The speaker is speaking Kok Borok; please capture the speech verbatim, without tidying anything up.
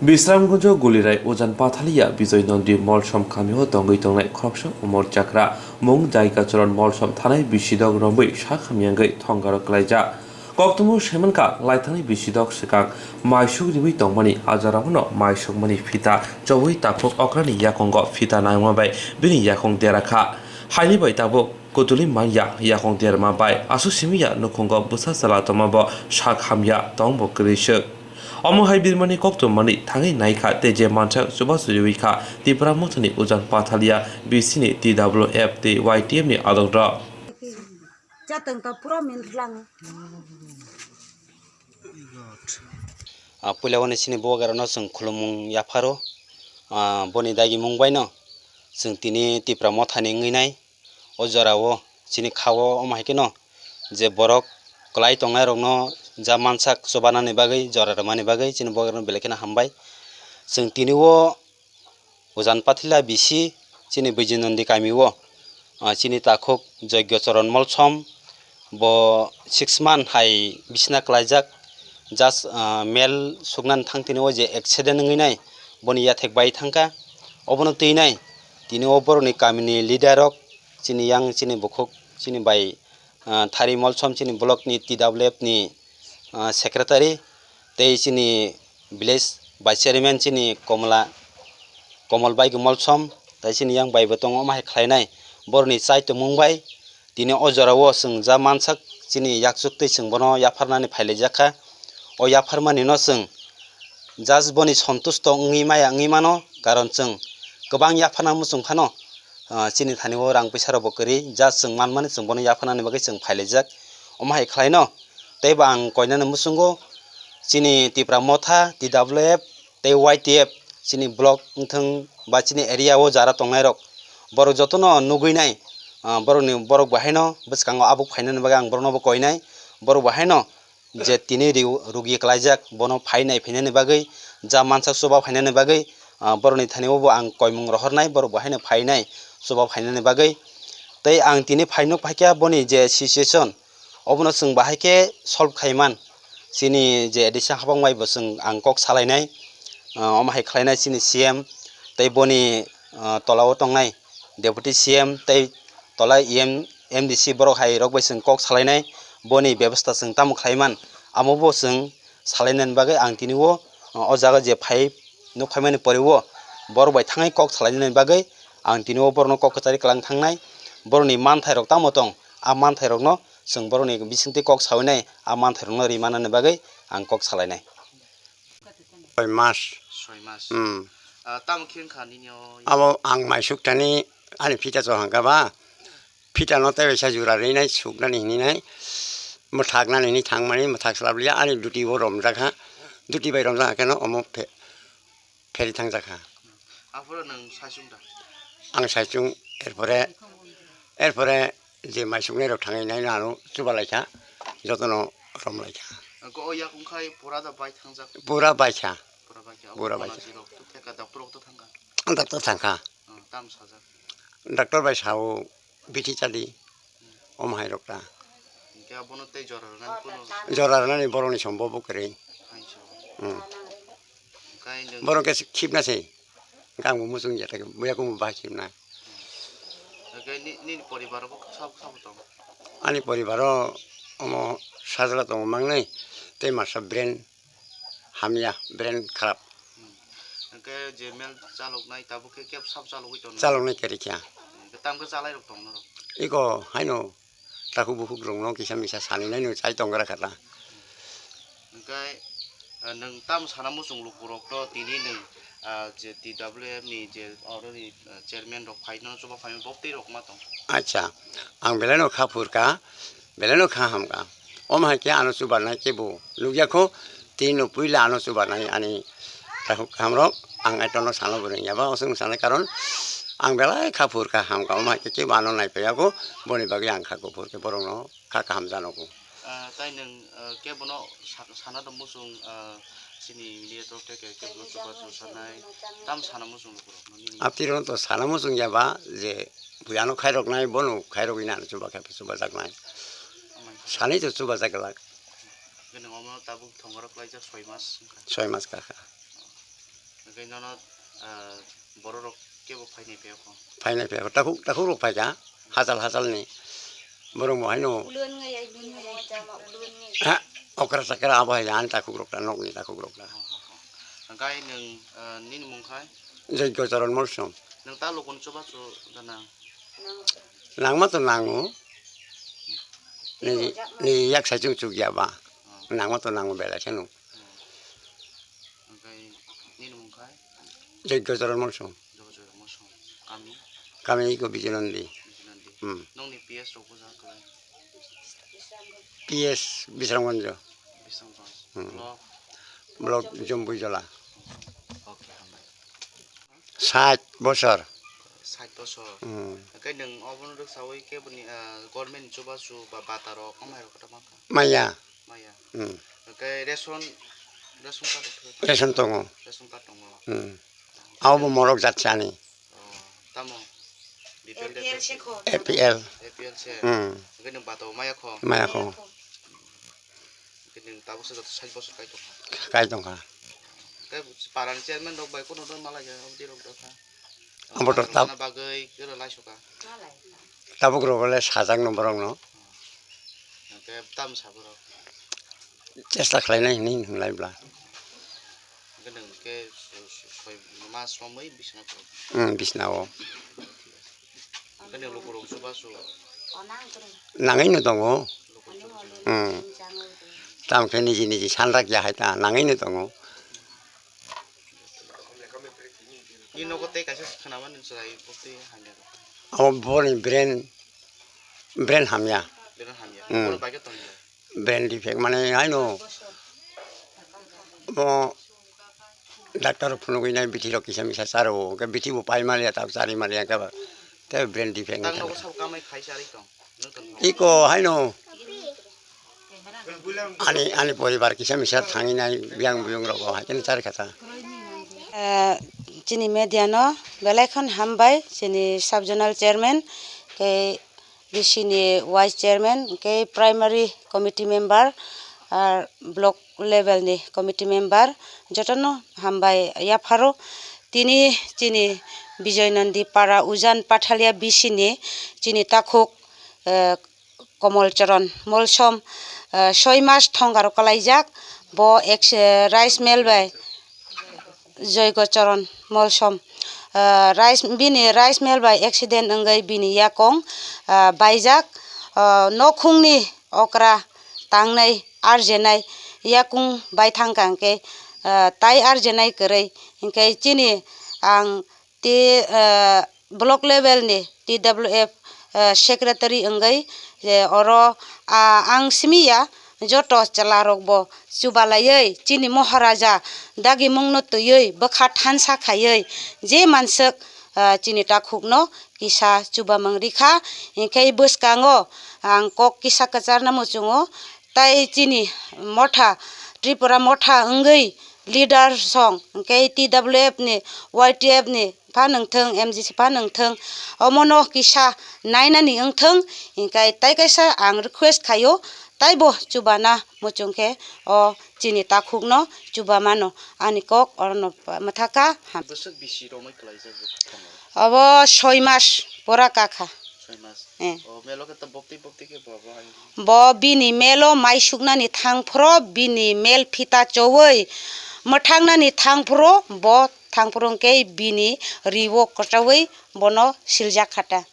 Bisramganjo Gulirai Ujan Pathalia Bijoy Nondi Molsom kamio tongwi tongnai khoroksa Umor Chakra mung Jaiga Choron Molsom thanai bisidok romwi sak hamyangwi thongaro klaijak. Koktwmao saimankha, laithangni bisidok swkang maisuk riwi tongmani, a jorao no maisukmani phita chobwi takhuk okrani yakungo phita nangma bai bini yakung dera kha. Haini bai tabuk kutulwi manya yakung derma bai aswk simi ya nukhungo bwsa chwla tongma bo sak hamya tongbo kwrwi swk. Omo hai birmani koktwmani thangwi naikha tei je mansak chubachu riwi kha Tipra Mothani Ujan Pathalia B C ni T W F tei Y T F ni adongrok. Chatwng ta pura min khlang. Ah, puila wani chini bubagrano chwng khulumung yapharo. Ah, boni dagimung baino chwng tini Tipra Mothani wngwi nai. O jorao chini khao omo hai kheno je borok kwlai tongnairokno ja mansak chubanani bagwi, jora rwmani bagwi chini bubagrano belai kheno hambai. Chwng tini o Ujan Pathila B C chini Bijoy Nondi kamio, ah, chini takhuk Joigyo Choron Molsom, bo six month hai bisina klaijak, just, ah, mel suknani thang tini o je accident wngwi nai, boni yathek bai thangkha, obono twi nai, tini o borokni kamini leader rok, chini yang, chini bukhuk, chini bai, ah, Thari Molsom, chini block ni T W F ni, ah, secretary, tei chini village vice chairman chini Komla, Komol bai Molsom, tei chini yang bai bo tongo, omo hai khlainai borokni chai tongmung bai. Tini o jorao chwng ja mansak chini yakchuk twi chwng bono yapharnani phailaijak kha. O yapharmani no chwng just boni sontusto wngwi maya wngwi mano, karon chwng kwbang yapharna muchung phano, ah, chini thani o rang puisa rok bo kwrwi, just chwng manmani chwng bono yapharnani bagwi chwng phailaijak. Omo hai khlaino teibo ang koinani muchungo chini Tipra Motha, T W F, tei Y T F chini block wngthung ba chini area o jara tongnairok, borok jotono nugwi nai, ah, borokni, borok bo haino bwskango abuk phainani bagwi ang borokno bo koinai. Borok bo haino je tini ri-, rugi klaijak, bono phai nai phainani bagwi, ja mansak chuba phainani bagwi, ah, borokni thani o bo ang koimung rohornai, borok bo haino phainai chuba phainani bagwi. Tei ang tini phai nuk phaikha boni je situation, obono chwng bahai khe solve khaiman. Chini je A D C habang bai bo chwng ang kok salainai, ah, omo hai khlainai chini C M tei boni, ah, tola o tongnai Deputy C M tei tola E M, M D C borok hai rok bai chwng kok salainai, boni bebostha chwng tamo khlaiman, amo bo chwng salainani bagwi ang tini o, ah, o jaga je phai nuk phaimani pore o borok bai thangwi kok salainani bagwi ang tini o borokno kok kwchari kwlang thangnai, borokni manthairok tamo tong, a manthairokno chwng borokni bisingtwi kok sawi nai, a manthairokno ri manani bagwi ang kok salainai. Soi mas. Soi mas. Hmm. Ah, tamo khe wngkha nini o? Abo ang mai suk thani ani phita cho hangka ba. Phita no tei waisa jura rinai suknani hininai. Mwthaknani hini thangmani mwthak slap liya ani duty bo romjak ha. Duty bai romjak ha khe no omo phe-, pheri thangjak ha. Aphuru nwng saichung da? Ang saichung, erpore, erpore je mai suknai rok thangwi nai no ano chuba lai kha, jotono rom lai kha. Ko o yakung khai pura da bai thangjak? Pura bai kha. Pura bai kha. Pura bai kha. Rok to theka, doctor rok to thangkha? Doctor thangkha. Hmm, tam sajak? Doctor bai sao bithi chadi. Omo hai rok ta. Hingke abono tei jora rwnani kuno? Jora rwnani borokni sombo bo kwrwi. Hai so. Hmm. Hingke nwng borok khe khibna se. Hingke ang bo muchung ya, buya kung bo bahai khibna. Hingke ni, nini poribar o sabo, sabo tongo? Ani poribar o omo sajla tongo mangnwi, tei masa brain hamya, brain kharap. Hmm. Hingke je mel chaloknai tabuk khe kebo sabo chalogwi tongo? Chaloknai kwrwi kha. Hingke tamo khe chalai rok tong norok? Iko haino takhuk bukhuk rokno kisa misa saninai no chai tonggra kha ta. Hingke, ah, nwng tamo sana muchung lukurok to tini nwng, ah, je T W F ni je oroni, ah, chairman rok phaino chuba phaino bo tei rok ma tong? Acha, ang belai no kha phur kha. Belai no kha ham kha. Omo hai khe ano chubanai kebo nukya kho, tini no puila ano chubanai ani takhuk kahamrok ang aitono sano bo rwngya ba, oswk sanai karon ang belai kha phur kha ham kha. Omo hai khe kebo ano naiphaiya kho, boni bagwi ang kha kuphur khe borokno kha kaham jano kho. Ah, tai nwng, ah, kebono sa-, sana tong muchung, ah, chini media rok tei kebono chubachu sanai, tam sana muchung lukurokno nini? Aptirokno to sana muchung ya ba je Bui ano khairoknai, bono khairokgwi nang chuba khe chubajaknai. Amai khe. Sani to chubajak glak. Gwnang omo tabuk thongorok laijak soi mas wngkha. Soi mas kakha. Hwnkhe nono, ah, bororok kebo phainai phiyakho? Phainai phiyakho, takhuk, takhuk rok phaikha, hachal hachal ni. Borok bo haino. Ulun ngai ai bini ngai ai jama ulun ngai. Ha, okra chakra abo hai ani takhuk rok ta, nokni takhuk rok ta. Hwnkhe nwng, ah, nini mung khai? Joigyo Charan Molsom. Nwng ta lukun chubachu gana? Nangma to nango. Ni, ni yak sai chung chuk ya ba. Oh. Nangma to nango belai kheno. Oh. Hwnkhe nini mung khai? Joigyo Charan Molsom. Joigyo Charan Molsom. Kami? Kami iko Bijonandi. Bijonandi. Hmm. Nongni P S rok buja khlai? P S Bisramganj. Bisramganj. Hmm. Block? Block Jombuijola. Okay, hambai. Sait bosor. Sait bosor. Hmm. Hwnkhe nwng obono rwksaui keboni, ah, government ni chubachu ba bata rok, amai rok kwtal mankha? Maya. Maya. Hmm. Hwnkhe ration, ration card rok? Ration tongo. Ration card tongo. Hmm. Abo bo morok jat sani. Oh, tamo? B P L de A P L se kho. A P L. A P L se. Hmm. Hwnkhe nwng bata o maya kho? Maya kho. Hwnkhe nwng tabukse joto sait bosor kai tongkha? Kai tongkha. Tei parani chairman rok bai kono do malai ya, obodi rok do kha. Abo to tab- Rwna bagwi kero lai soka. Tabuk rok le sajak no borok no. Hwnkhe tam sa borok? Chesta khlai nai hinwi hwnlai bla. Hwnkhe nwng khe so-, so-, soi mas romwi bisna phuru? Hmm, bisna o. Hwnkhe nwng lukurok chubachu? Nangwi no tongo. Hmm. Tamo khe niji niji sanrak ya hai ta, nangwi no tongo. Ni nogo tei kaisa khwnamani chwrai bwtwi hamya rok. Abo boni brain, brain hamya. Brain hamya. Hmm. Boni bagwi tongya. Brain defect mane haino bo doctor phunugwi nai bithi rok kisa misa charo, hwnkhe bithi bo pai maliya, tak chari maliya, hwnkhe ba tei brain defect wngkha. Tang nogo sabo kamai khai charwi tong, nwng tong nogo. Iko haino ani, ani poribar kisa misa thangwi nai biyang buyung rogo hai khe chari kha ta. Eh, chini media no belai khon hambai, chini sub zonal chairman khe B C ni vice chairman, hwnkhe primary committee member, ar block level ni committee member, jotono hambai yapharo. Tini chini Bijoy Nandi Para Ujan Pathalia B C ni chini takhuk, eh, Komol Charan Molsom, eh, soi mas thongaro kalaijak, bo ex-, eh, rice mill bai Joigo Charan Molsom, ah, rice, bini rice mill bai accident wngwi bini yakung, ah, baijak, ah, nokhungni okra tangnai arjenai yakung bai thangkha hwnkhe, ah, tai arjenai kwrwi hwnkhe chini ang tei, ah, block level ni T W F, eh, secretary wngwi, eh, oro, ah, ang simi ya, joto chwla rok bo chubalaiwi chini Moharaja dagimung no twiwi bwkha thansa khaiwi je manswk, ah, chini takhuk no kisa chubamung rikha, hinkhe bwskango ang kok kisa kwcharna muchungo, tai chini motha, Tripura motha wngwi leader song, hinkhe T W F ni, Y T F ni, pha nungthung, M G C pha nungthung, omono kisa nainani wngthung, hinkhe tai kaisa ang request khaio, taibo chubana muchung khe o chini takhukno chubamano ani kok orono mwthaka ham. Bwswk bisi romwi kwlaijak bwkhak tongo? Obo soi mas pura kakha. Soi mas? Eh. O melo khe to boptwi boptwi khe bo bo hai. Bo bini melo mai suknani thang phro bini mel phita chowui mwthangnani thang phro bo thang phro hwnkhe bini riwo kwchawui bono siljak kha ta.